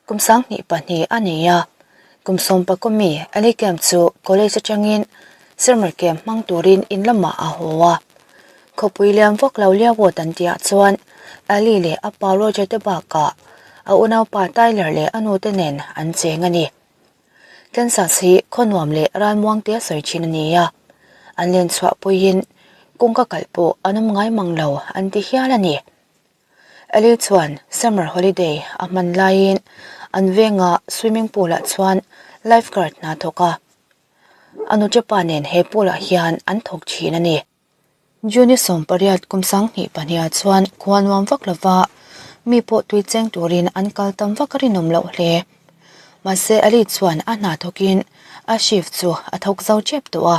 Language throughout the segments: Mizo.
Kum 22 a ni a, kum sawmpakaw mi Ali Camp chu college atangin summer camp hmang turin in lamah a haw a. Khawpui liam vak lo Liawood an tihah chuan Ali leh a pa Roger te bakah a unaupa Tyler leh a nu te nen an cheng a ni. Kansas hi khaw nuam leh ralmuang tia sawi thin a ni a, an len chhuah puiin kawngka kalh pawh an awm ngai mang lo an ti hial a ni. Ellie chuan summer holiday a hman laiin an venga swimming pool ah chuan lifeguard hna thawk a, a nuṭepa nen he pool ah hian an thawk thin a ni. June 18 kum 2002 ah chuan khua nuam vak lova mi pawh tui cheng turin an kal tam vak a rinawm loh hle. Mahse Ellie chuan a hna thawkin a shift chu a thawk zo tep tawh a.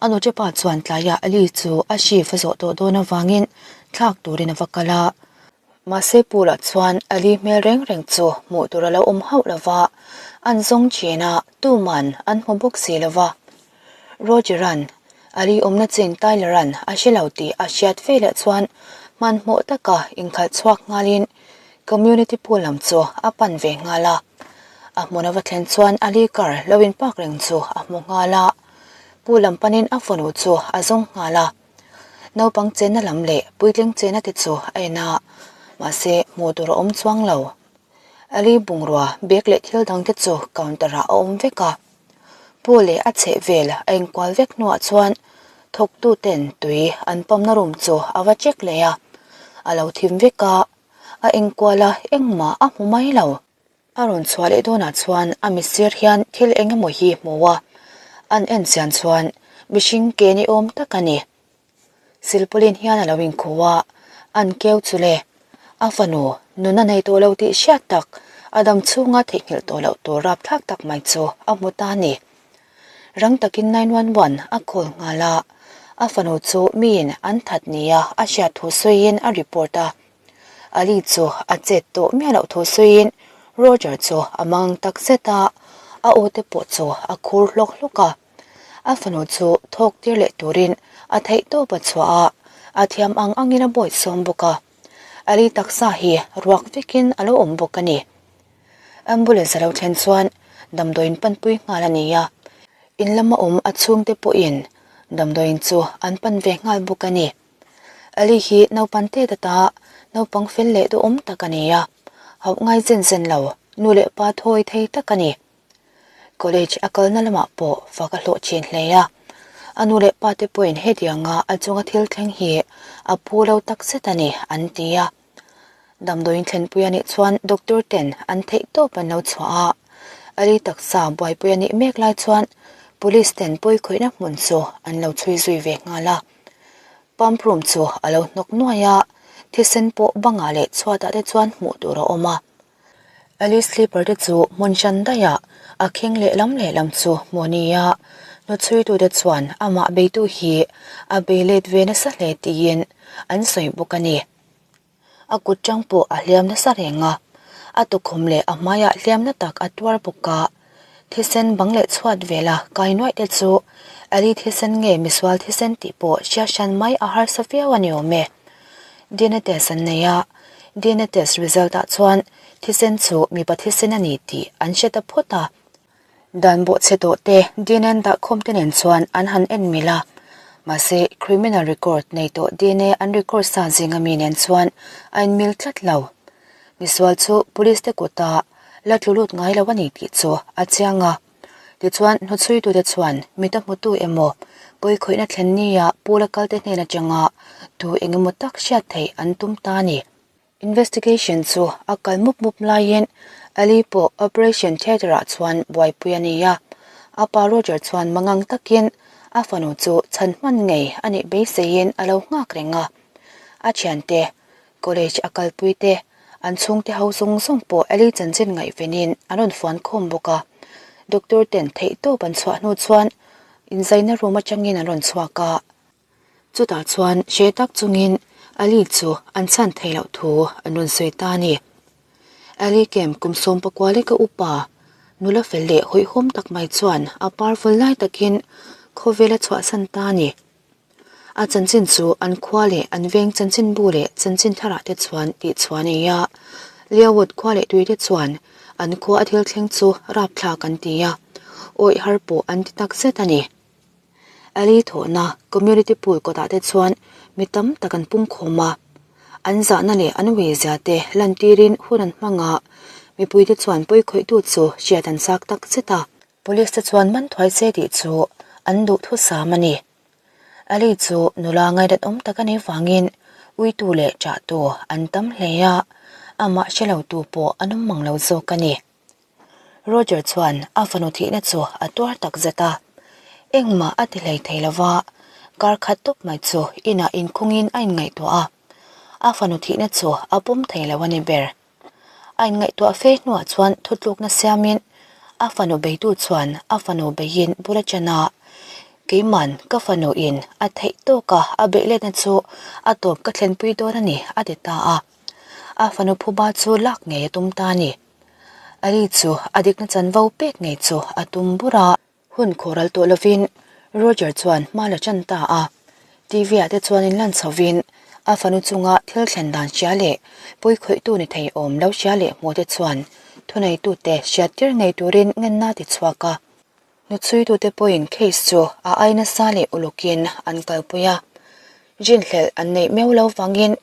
A nuṭepa chuan tlaiah Ali chu a shift a zawh tawh dawn avangin thlak turin a va kal a. Mahse pool-ah chuan Ali hmel reng reng chu hmuh tur a lo awm hauh lo va, an zawng thin a, tuman an hmu bawk si lo va. Roger-a'n Ali awmna chin Tyler-a'n a hre lo tih a hriat ve leh chuan hmanhmawh taka inkhalh chhuak nghalin community pool lam chu a pan ve nghal a. A hmun a va thlen chuan Ali car lo in park reng chu a hmu nghal a, pu lam panin a fanu chu a zawng nghal a. Naupang chenna lam leh puitling chenna te chu a en a, mahse hmuh tur a awm chuang lo. Ali bungrua, bag leh thil dang te chu counter ah a awm vek a. Pu leh a chheh vel a inkual vek hnuah chuan thawktu ten tui an pawmna room chu a va check leh a, a lo thim vek a, a inkual a engmah a hmu mai lo. A rawn chhuah leh dawnah chuan a mitsir hian thil eng emaw hi hmu a, an en chian chuan mihring ke ni awm tak a ni. Silpaulin hian a lo inkhu a, an keu chu le. A fanu, nuna nei tawh lo tih hriat tak, a dam chhunga theihnghilh tawh loh tur rapthlak tak mai chu a hmu ta a ni. Rang takin 911 a call nghal a, a fanu chu miin an that nia a hriat thu sawiin a report a. Ali chu a chet tawh miah loh thu sawiin Roger chu a mang tak zet a, a aw te pawh chu a khur hlawk hlawk a. A fanu chu thawk tir leh turin a theih tawp a chhuah a, a thiam ang angin a bawih sawm bawk a. Ali taksa hi ruak vekin a lo awm bawk a ni. Ambulance a lo thlen chuan damdawiin panpui nghal a ni a, in lama awm a chhungte pawhin damdawiin chu an pan ve nghal bawk a ni. Ali hi naupang te data naupang fel leh duhawm tak a ni a, hauh ngai zen zen lo nu leh pa thawi thei tak a ni. College a kalna lamah pawh fak a hlawh thin hle a, a nu leh pa te pawhin hetianga a chunga thil thleng hi a phu lo tak zet a ni an ti a. Damdawiin thlenpui a nih chuan doctor ten an theih tawp an lo chhuah a, Ali taksa buaipui a nih mek lai chuan police ten pawikhawihna hmun chu an lo chhui zui ve nghal a. Pump room chu a lo hnawk nuai a, thisen pawh bangah leh chhuatah te chuan hmuh tur a awm a. Alice slipper te chu hmun hran daihah a kheng lehlam lehlam chu hmuh a ni a, hnuchhuitute chuan amah beitu hi a bei let ve nasa hle tiin an sawi bawk a ni. A kut tang pawh a hliam nasa reng a, a tukhum leh a hmaiah hliamna tak a tuar bawk a. Thisen bang leh chhuat vela kai nuaih te chu Ali thisen nge misual thisen tih pawh hriat hran mai a harsa viau a ni awm e. DNA test an nei a, DNA test result ah chuan thisen chu mipa thisen a ni tih an hre ta phawt a. Dan bawhchhe tawh te DNA an dahkhawm te nen chuan an han en mil a, mahse criminal record nei tawh DNA an record sa zinga mi nen chuan a inmil tlat lo. Misual chu police te kuta la tlu lut ngai lo a ni tih chu a chiang a. Tichuan, hnuchhuitute chuan mita hmutu emaw pawikhawihna thlen nia Pula kalte hnen atanga tu eng emaw tak hriat theih an tum ta a ni. Investigation chu a kal mup mup laiin Ali pawh operation theatre ah chuan buaipui a ni a. A pa Roger chuan mangang takin a fanu chu chhan hman ngei a nih beiseiin a lo nghak reng a. A thiante College a kalpui te, an chhungte ho zawng zawng pawh Ellie chanchin ngaihvenin an rawn fuan khawm bawk a. Doctor ten theihtawp an chhuah hnu chuan inzaina room atangin an rawn chhuak a. Chutah chuan hre tak chungin Ellie chu an chhan theih loh thu an rawn sawi ta a ni. Ellie camp kum 19 leka upa, nula fel leh hawihhawm tak mai chuan a parvul lai takin khawvel a chhuahsan ta a ni. A chanchin chu an khua leh an veng chanchinbu leh chanchin tharah te chuan tih chhuah a nei a. Leawood khua leh tui te chuan An khua a thil thleng chu rapthlak an ti a, awih har pawh an ti tak zet a ni. Ali thawhna community pool kawtah te chuan mi tam tak an pung khawm a, an zahna leh an uizia te lantirin hun an hmang a, mipuite chuan pawikhawihtu chu hriat an chak tak zet a. Police te chuan man thuai se tih chu an duhthusam a ni. Ali chu nula ngaidat awm tak a nih vangin uitu leh chahtu an tam hle a, amah hre lotu pawh an awm mang lo zawk a ni. Roger chuan a fanu thihna chu a tuar tak zet a, engmah a ti hlei thei lo va, kar khat tawp mai chu inah inkhungin a inngaihtuah a, a fanu thihna chu a pawm thei lo a ni ber. A inngaihtuah fe hnuah chuan thutlukna siamin a fanu beitu chuan a fanu beiin bul a ṭan a, Keiman ka fanu in a theih tawka a beih letna chu a tawp ka thlenpui dawn a ni a ti ta a. A fanu phuba chu lak ngei a tum ta a ni. Ali chu a dikna chanvo pek ngei chu a tum bur a. Hun khawral tawh lovin Roger chuan hma la ṭan ta a. TV ah te chuan in lan chhovin a fanu chunga thil thlen dan hria leh pawikhawihtu ni thei awm lo hria leh hmuh te chuan thuneitute hriattir ngei turin ngenna ti chhuak a. Hnuchhuitute pawhin case chu a ai nasa leh ulukin an kalpui a. Rinhlelh an neih meuh lo vangin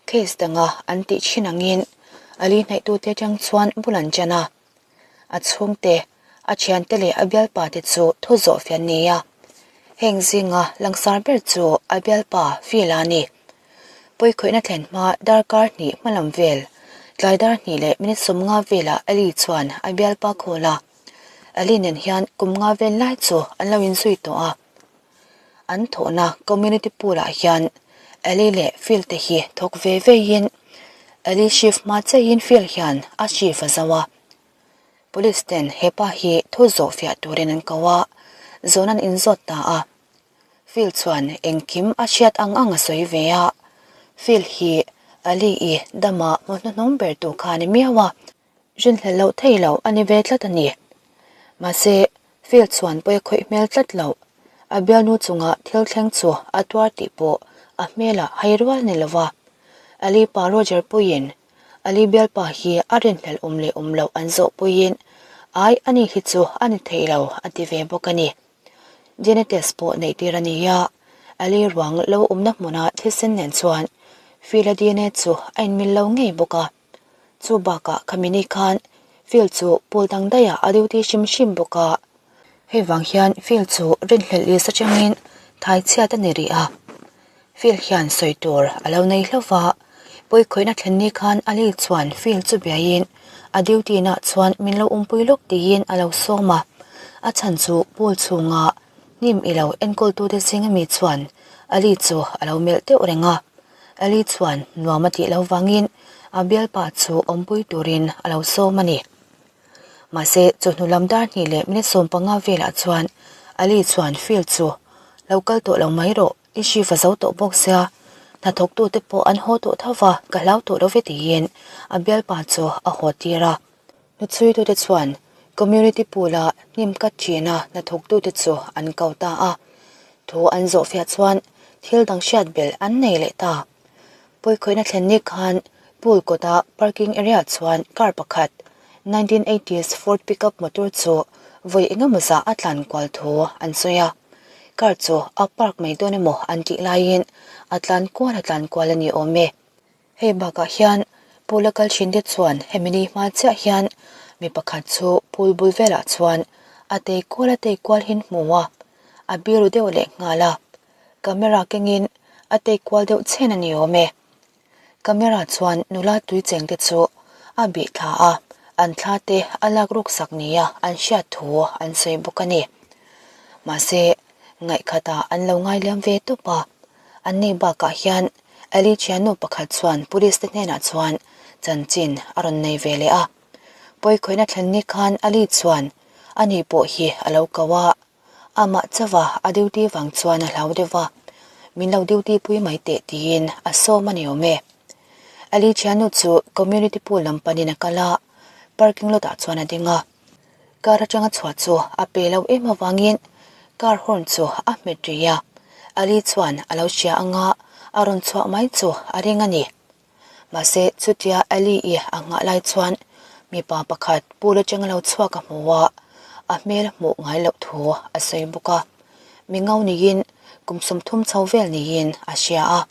case danga an tih thin angin Ali hnaihtute atang chuan bul an ṭan a. A chhungte, a thiante leh a bialpa te chu thu zawh fian ni a. Heng zinga langsar ber chu a bialpa Phil-a a ni. Pawikhawihna thlen hma darkar hnih hmalam vel, tlai dar hnih leh minute 50 velah Ellie chuan a bialpa call a. Ellie nen hian kum nga vel lai chu an lo inzui tawh a. An thawhna community pool ah hian Ellie leh Phil te hi thawk ve veiin Ellie shift hma cheiin Phil hian a shift a zo a. Police ten hepa hi thu zawh fiah turin an ko a, zawn an inzawt ta a. Phil chuan engkim a hriat ang ang a sawi ve a, Phil hi Ellie i dama hmu hnuhnung ber tu kha a ni miau a. Rinhlelh loh thei lo a ni ve tlat a ni. Mahse, Phil chuan pawi a khawih hmel tlat loh. A bialnu chunga thil thleng chu a tuar tih pawh a hmelah hai rual a ni lo va. Ali pa Roger puiin Ali bialpa hi a rinhlelh awm leh awm loh an zawh puiin ai a ni hi chu a ni thei lo a ti ve bawk a ni. DNA test pawh neih tir a ni a, Ali ruang lo awmna hmuna thisen nen chuan Phil-a DNA chu a inmil lo ngei bawk a. Chu bakah khami ni khan Phil chu pool dang daihah a duty hrim hrim bawk a. Hei vang hian Phil chu rinhlelh list atangin thai chhiat a ni rih a. Phil hian sawi tur a lo nei hlauh va, pawikhawihna thlen ni khan Ali chuan Phil chu biaiin a duty nah chuan min lo awmpui lawk tiin a lo sawm a. A chhan chu pool chhunga hnim i lo enkawltute zing ami chuan Ali chu a lo melh deuh reng a. Ali chuan nuam a tih loh vangin a bialpa chu awmpui turin a lo sawm a ni. Mahse, chawhnu lam dar hnih leh minute 15 velah chuan Ali chuan Phil chu lo kal tawh lo mai rawh, i shift a zo tawh bawk sia, hnathawktute pawh an haw tawh tho va, ka hlau tawh lo ve tiin a bialpa chu a haw tir a. Hnuchhuitute chuan community pool-a hnim kat ṭhina hnathawktute chu an ko ta a. Thu an zawhfiah chuan thil dang hriat belh an nei leh ta. Pawikhawihna thlen ni khan pool kawta parking area chuan car pakhat, 1980s Ford pickup motor chu vawi engemaw zah a tlan kual thu an sawi a. Car chu a park mai dawn emaw an tih laiin a tlan kual a tlan kual a ni awm e. Hei bakah hian pool a kal thin te chuan hemi ni hma chiah hian mi pakhat chu pool bul velah chuan a tei kual a tei kual hin hmu a, a biru deuh leh nghal a, camera kengin a tei kual deuh chhen a ni awm e. Camera chuan nula tui cheng te chu a bih thla a, an thla te a lak ruk sak nia an hriat thu an sawi bawk a ni. Mahse, ngaihkhatah an lo ngai liam ve tawp a. Anni bakah hian Ellie thiannu pakhat chuan police te hnenah chuan chanchin a rawn nei ve leh a. Pawikhawihna thlen ni khan Ellie chuan ani pawh hi a lo ko a, amah chauha a duty vang chuan a hlau deuh va, min lo duty pui mai teh tiin a sawm a ni awm e. Ellie thiannu chu community pool lam panin a kal a, parking lot ah chuan a ding a. Car atanga chhuah chu a pe lo em avangin car horn chu a hmet ri a, Ali chuan a lo hria anga a rawn chhuah mai chu a ring a ni. Mahse chutia Ali i a nghah lai chuan Mipa pakhat pool atanga lo chhuak a hmu a, a hmel a hmuh ngai loh thu a sawi bawk a. Mi ngo niin kum 30 chho vel niin a hria a.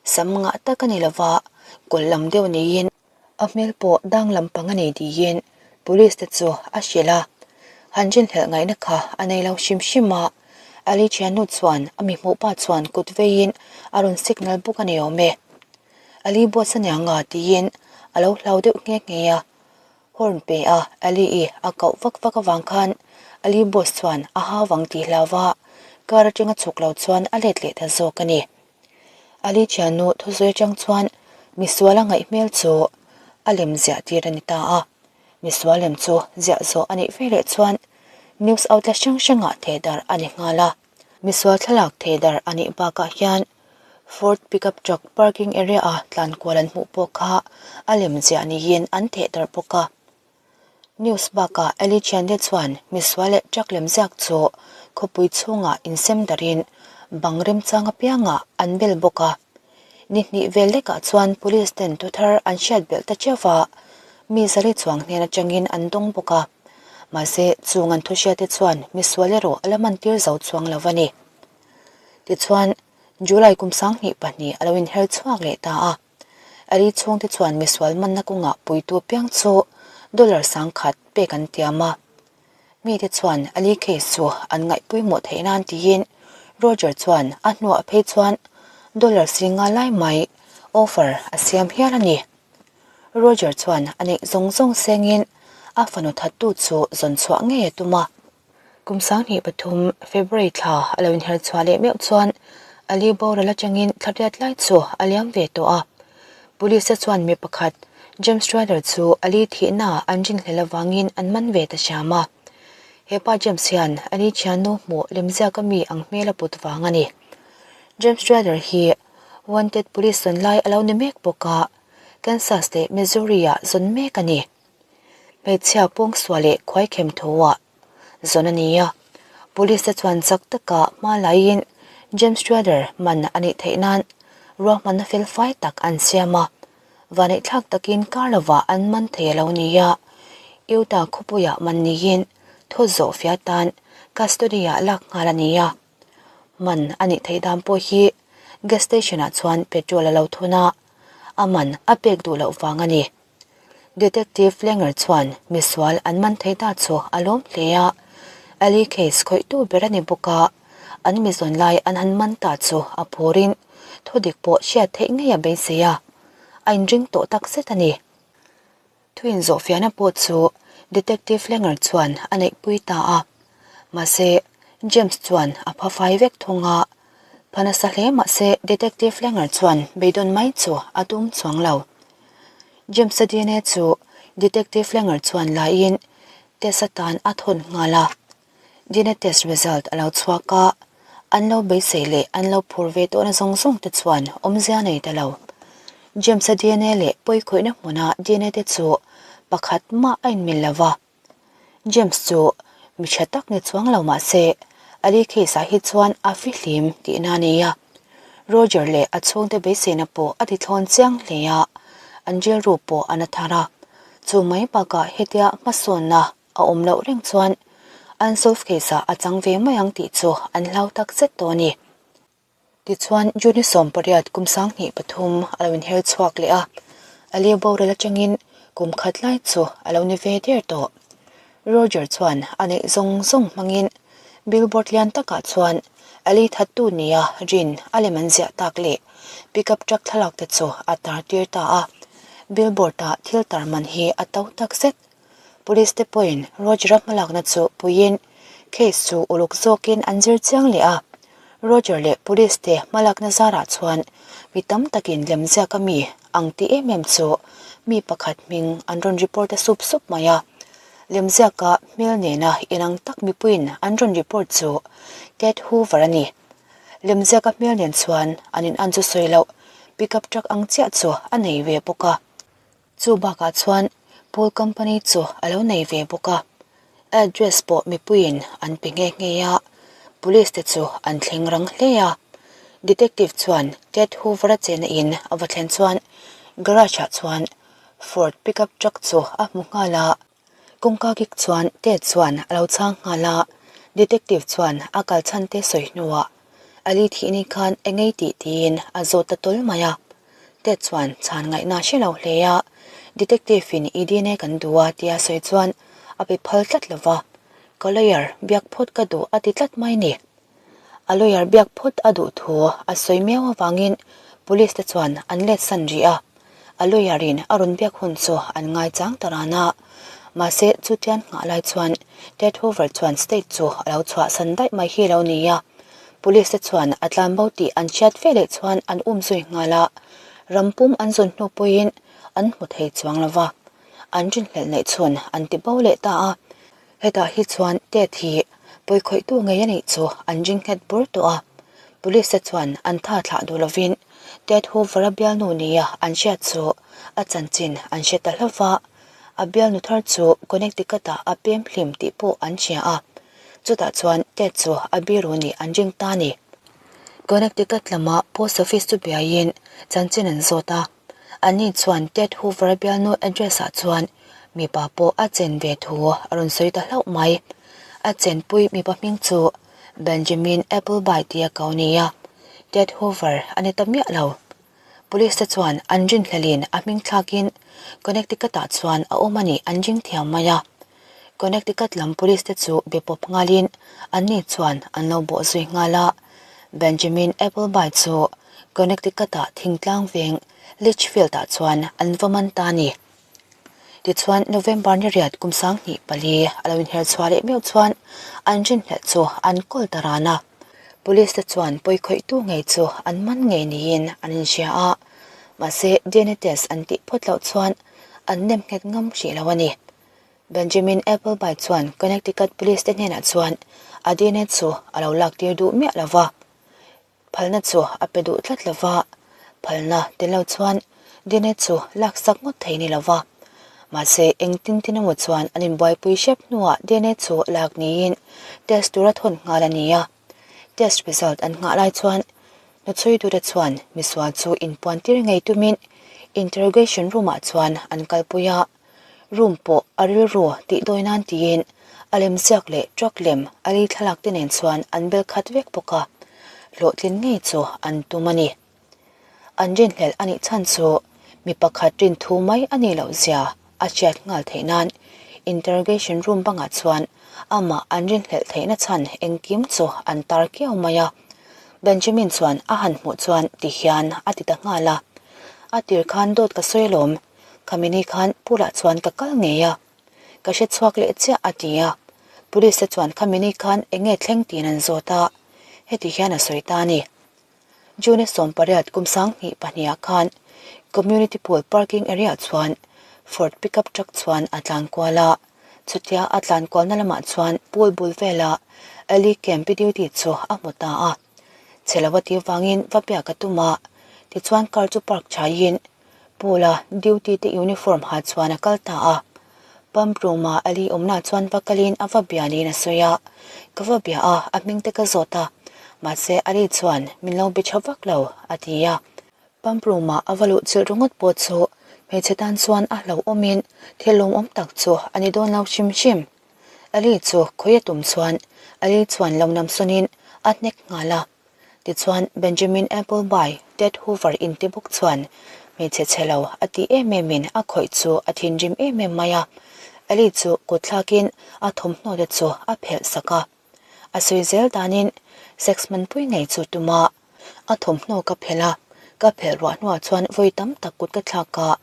Sam ngah tak a ni lova, kawlh lam deuh niin a hmel pawh dang lampang a nei tiin police te chu a hrilh a. Han rinhlelh ngaihna kha a nei lo hrim hrim a, Ali thiannu chuan a mi hmuh pa chuan kut veiin a rawn signal bawk a ni awm e. Ali boss a nia nga tiin a lo hlau deuh nghe nghe a. Horn pe a Ali i a koh vak vak avang khan Ali boss chuan a hau vang tih hlau va, car atanga chhuk lo chuan a let leh ta zawk a ni. Ali thiannu thusawi atang chuan misual a ngaih hmel chu a lem ziah tir a ni ta a. Misual lem chu ziah zawh a nih veleh chuan news outlet hrang hrangah thehdarh a ni nghal a. Misual thlalak thehdarh a nih bakah hian Ford pickup truck parking area a tlan kual an hmuh pawh kha a lem ziah niin an thehdarh bawk a. News bakah Ellie thiante chuan misual leh truck lem ziak chu khawpui chhungah insem darhin bang remchang apiangah an bel bawk a. Ni hnih vel lekah chuan police ten thuthar an hriat belh ta cheuh va, mi zali chuang hnen atangin an dawng bawk a. Mahse, chung an thuhriate chuan misual erawh a la mantir zo chuang lo a ni. Tichuan, July kum 22 a lo inher chhuak leh ta a. Ali chhungte chuan misual manna kawngah puitu piang chu dollar 10,000 pek an tiam a. Mite chuan Ali case chu an ngaih pawimawh theih nan tiin Roger chuan a hnuah phei chuan dollar 50 lai mai offer a siam hial a ni. Roger chuan a neih zawng zawng sengin a fanu thattu chu zawn chhuah ngei a tum a. Kum 23 February thla a lo inher chhuah leh meuh chuan Ali boral atangin thla riat lai chu a liam ve tawh a. Police te chuan mi pakhat James Ryder chu Ali thihna an rinhlelh avangin an man ve ta hriam a. Hepa James hian Ali thiannu hmuh lemziaka mi ang hmel a put vang a ni. James Ryder hi wanted police zawn lai a lo ni mek bawk a, Kansas leh Missouri-ah zawn mek a ni. Hmeichhia pawngsual leh khuaikhem thuah zawn a ni a, Police te chuan chak taka hma laiin James Schroeder man a nih theih nan ruahmanna fel fai tak an siam a, vaneihthlak takin kar lovah an man thei a lo ni a, Utah khawpuiah man niin thu zawh fiah tan custody-ah lak nghal a ni a, man a nih theih dan pawh hi gas station-ah chuan petrol a lo thun a, a man a pek duh loh vang a ni. Detective Flenger chuan misual an man thei ta chu a lawm hle a, Ali case khawihtu ber a ni bawk a, an mi zawn lai an han man ta chu a phurin thudik pawh hriat theih ngei a beisei a, a inring tawh tak zet a ni. Thuin zawhfiahna pawh chu Detective Flenger chuan a neihpui ta a, mahse James chuan a pha fai vek thung a, pha nasa hle mahse Detective Flenger chuan beidawn mai chu a tum chuang lo. James-a DNA chu Detective Flenger chuan laiin test atan a thawn nghal a. DNA test result a lo chhuak a, an lo beisei leh an lo phur ve tawhna zawng zawng te chuan awmzia nei ta lo. James-a DNA leh pawikhawihna hmuna DNA te chu pakhat mah a inmil lo va. James chu mi tha tak ni chuang lo mah se, Ali case ah hi chuan a fihlim tihna a nei a. Roger leh a chhungte beiseina pawh a tithlawn chiang hle a, an rilru pawh a na thar a. Chu mai bakah hetia hmasawnna a awm loh reng chuan unsolved case ah a chang ve mai ang tih chu an hlau tak zet tawh a ni. Tichuan, June 18 kum 23 a lo inher chhuak leh a, a leu boral atangin kum khat lai chu a lo ni ve der tawh. Roger chuan a neih zawng zawng hmangin billboard lian takah chuan a lei thattu nia rin a lem an ziah tak leh pickup truck thlalak te chu a tar tir ta a. Billboard-a thil tar man hi a to tak zet. Police te pawhin Roger-a hmalakna chu puiin case chu uluk zawkin an zir chiang leh a. Roger leh police te hmalakna zarah chuan mi tam takin lemziaka mi ang ti em em chu mi pakhat hming an rawn report a sup sup mai a. Lemziaka hmel nena inang tak mipuiin an rawn report chu Ted Hoover a ni. Lemziaka hmel nen chuan an in-an chu sawi loh pickup truck ang chiah chu a nei ve bawk a. Chu bakah chuan pool company chu a lo nei ve bawk a, address pawh mipuiin an pe nghe nghe a, police te chu an thleng rang hle a. Detective chuan Ted Hoover-a chenna in a va thlen chuan garage ah chuan. Ford pickup truck chu a hmu nghal a. Kawngka kik chuan Ted chuan a lo chhang nghal a, detective chuan a kal chhan te sawi hnuah Ali thih ni khan eng ei tih tiin a zawt ta tawl mai a. Ted chuan chhan ngaihna hre lo hle a, detective in i DNA kan duh a tia sawi chuan a pe phal tlat lo va, ka lawyer biak phawt ka duh a ti tlat mai ni. A lawyer biak phawt a duh thu a sawi miau avangin police te chuan an let san rih a, a lawyer in a rawn biak hun chu an ngaichang ta ran a. Mahse chutian nghah lai chuan Ted Hoover chuan state chu a lo chhuahsan daih mai hi lo ni a, police te chuan a tlanbo tih an hriat ve leh chuan an um zui nghal a, ram pum an zawn hnu pawhin an hmu thei chuang lo va, an rinhlelh neih chhun an ti bo leh ta a. Hetah hi chuan Ted hi pawikhawihtu ngei a nih chu an ring nghet bur tawh a, Police te chuan an tha thlah duh lovin Ted Hoover-a bialnu nia an hriat chu a chanchin an hre ta hlauh va, a bialnu thar chu Connecticut-ah a pem hlim tih pawh an hria a, chutah chuan Ted chu a biru nih an ring ta a ni. Connecticut lama Post Office chu biaiin chanchin an zawt a. Ani chuan Ted Hoover-a bialnu address-ah chuan mipa pawh a chen ve thu a rawn sawi ta hlauh mai. A chenpui mipa hming chu Benjamin Appleby tia ko a ni a, Ted Hoover a ni ta miah lo. Police te chuan an rinhlelhin a hming thlakin Connecticut-ah chuan a awm a nih an ring thiam mai a. Connecticut lam police te chu be pawp nghalin anni chuan an lo bawh zui nghal a. Benjamin Appleby chu Connecticut-ah thingtlang veng Litchfield-ah chuan an va man ta a ni. Tichuan, November ni riat kum 24 a lo inher chhuah leh meuh chuan an rinhlelh chu an kawl ta ran a. Police te chuan pawikhawihtu ngei chu an man ngei niin an inhria a, mahse DNA test an tih phawt loh chuan an nem nghet ngam hrih lo a ni. Benjamin Appleby chuan Connecticut Police te hnenah chuan a DNA chu a lo lak tir duh miah lo va, phalna chu a pe duh tlat lo va, phalna tel lo chuan DNA chu lak sak ngawt thei ni lo va. Mahse, engtin tin emaw chuan an inbuaipui hrep hnuah DNA chu lak niin test tura thawn nghal a ni a. Test result an nghah lai chuan hnuchhuitute chuan misual chu inpuan tir ngei tumin interrogation room-ah chuan an kalpui a. Room pawh a rilru tih dawi nan tiin a lem ziak leh truck lem a lei thlalak te nen chuan an bel khat vek bawk a, hlawhtlin ngei chu an tum a ni. An rinhlelh a nih chhan chu mi pakhat rin thu mai a nih loh zia a hriat nghal theih nan interrogation room bangah chuan amah an rinhlelh theihna chhan engkim chu an tar kiau mai a. Benjamin chuan a han hmuh chuan ti hian a ti ta nghal a, A tir khan dawt ka sawi alawm, Khamini khan Pula chuan ka kal ngei a, ka hre chhuak leh chiah a ti a. Police te chuan Khamini khan eng nge thleng tiin an zawt a, heti hian a sawi ta a ni. June 18 kum 2002 ah khan Community Pool parking area chuan Ford pickup truck chuan a tlan kual a, chutia a tlan kualna lamah chuan pool bul vela Alley Camp duty chu a hmu ta a. Chhe lo a tih vangin va biak a tum a, tichuan car chu park thaiin Pool-a duty te uniform ha chuan a kal ta a. Pump room-a Ali awmna chuan va kalin a va bia niin a sawi a. Ka va bia a, a hming te ka zawt a. Mahse Ali chuan min lo be tha vak lo, a ti a. Pump room-a a va luh chilh ringawt pawh chu hmeichhe tan chuan a hlauhawmin thil lawmawm tak chu a ni dawn lo hrim hrim. Ali chu khawi a tum chuan Ali chuan lo namsawnin a hnek nghal a. Tichuan, Benjamin Appleby, Ted Hoover inti bawk chuan hmeichhe chhe lo a tih em emin a khawih chu a thinrim em em mai a. Ellie chu kut thlakin a thawmhnaw te chu a phelh sak a. A sawi zel danin sex hmanpui ngei chu tuma a thawmhnaw ka phelh a, ka phelh ruah hnuah chuan vawi tam tak kut ka thlak a,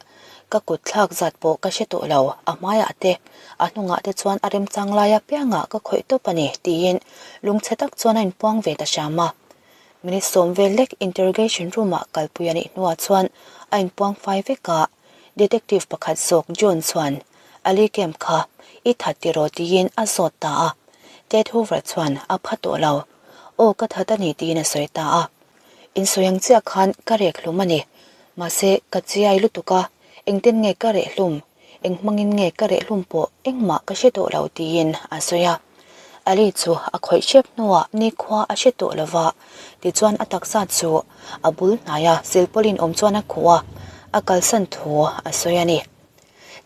ka kut thlak zat pawh ka hre tawh lo, a hmaiah te, a hnungah te chuan a remchang lai apiangah ka khawih tawp a ni, tiin lungchhe tak chuan a inpuang ve ta hram a. Minute sawm vel lek interrogation room-ah kalpui a nih hnuah chuan a inpuang fai vek a, detective pakhat zawk John chuan Ali Camp kha i that tiraw tiin a zawt ta a, Ted Hoover chuan a pha tawh lo, Aw ka that a ni tiin a sawi ta a. Insawi ang chiah khan ka rek hlum a ni. Mahse, ka chiai lutuk a, engtin nge ka reh hlum, eng hmangin nge ka reh hlum pawh engmah ka hre tawh lo tiin a sawi a. Ali chu a khawih hrep hnuah nikhua a hre tawh lo va, tichuan a taksa chu a bul hnaia silpawlin awm chuan a khuh a, a kalsan thu a sawi a ni.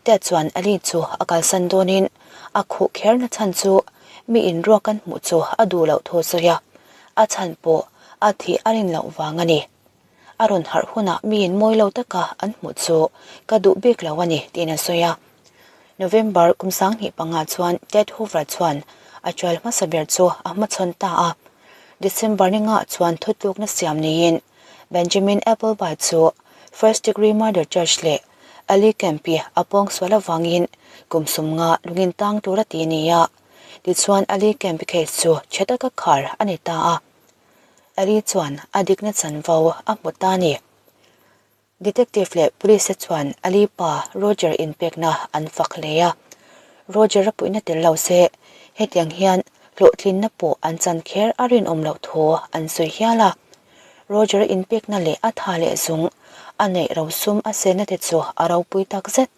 Ted chuan Ali chu a kalsan dawnin a khuh kherna chhan chu mi inruak an hmuh chu a duh loh thu a sawi a, a chhan pawh a thih a rin loh vang a ni. A rawn harh hunah miin mawi lo taka an hmuh chu ka duh bik lo a ni tiin a sawi a. November kum 2005 chuan Ted Hoover chuan a trial hmasa ber chu a hmachhawn ta a. December ni ngah chuan thutlukna siam niin Benjamin Appleby chu first degree murder charge leh Ali Kemp-i a pawngsual avangin kum 50 lungin tang tur a ti ni a. Tichuan Ali Kemp case chu chhe taka khar a ni ta a. Ali chuan a dikna chanvo a hmu ta a ni. Detective leh Police te chuan Ali pa Roger inpekna an fak hle a. Roger a puihna tel lo se hetiang hian hlawhtlinna pawh an chan kher a rinawm loh thu an sawi hial a. Roger inpekna leh a tha leh zung a neih rosum a senna te chu a ropui tak zet.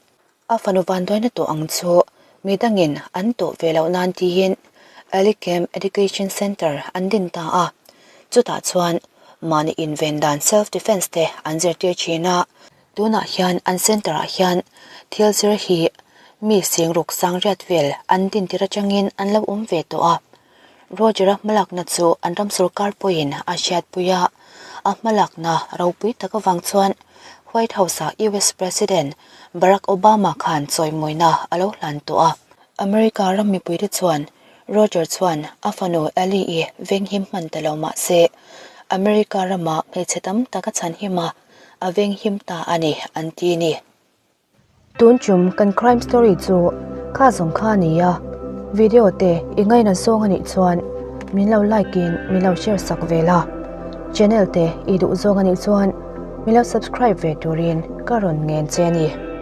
A fanu vanduaina tawh ang chu mi dangin an tawh ve loh nan tiin Alicam Education Centre an din ta a, chutah chuan mahni inven dan self defence te an zirtir thin a. Tunah hian an centre ah hian thil zir hi mi singruk sangriat vel an din tir atangin an lo awm ve tawh a. Roger-a hmalakna chu an ram sorkar pawhin a hriatpui a, a hmalakna ropui tak avang chuan White House-ah US President Barack Obama khan chawimawina a lo hlan tawh a. America ram mipuite chuan Roger chuan a fanu Ellie-i venghim hman ta lo mah se, America rama hmeichhe tam tak a chhanhim a, a venghim ta a ni an ti ni. Tun chum kan crime story chu kha zawng kha a ni a, video te i ngaina zawng a nih chuan min lo like in min lo share sak ve la, channel te i duh zawng a nih chuan min lo subscribe ve turin ka rawn ngen che a ni.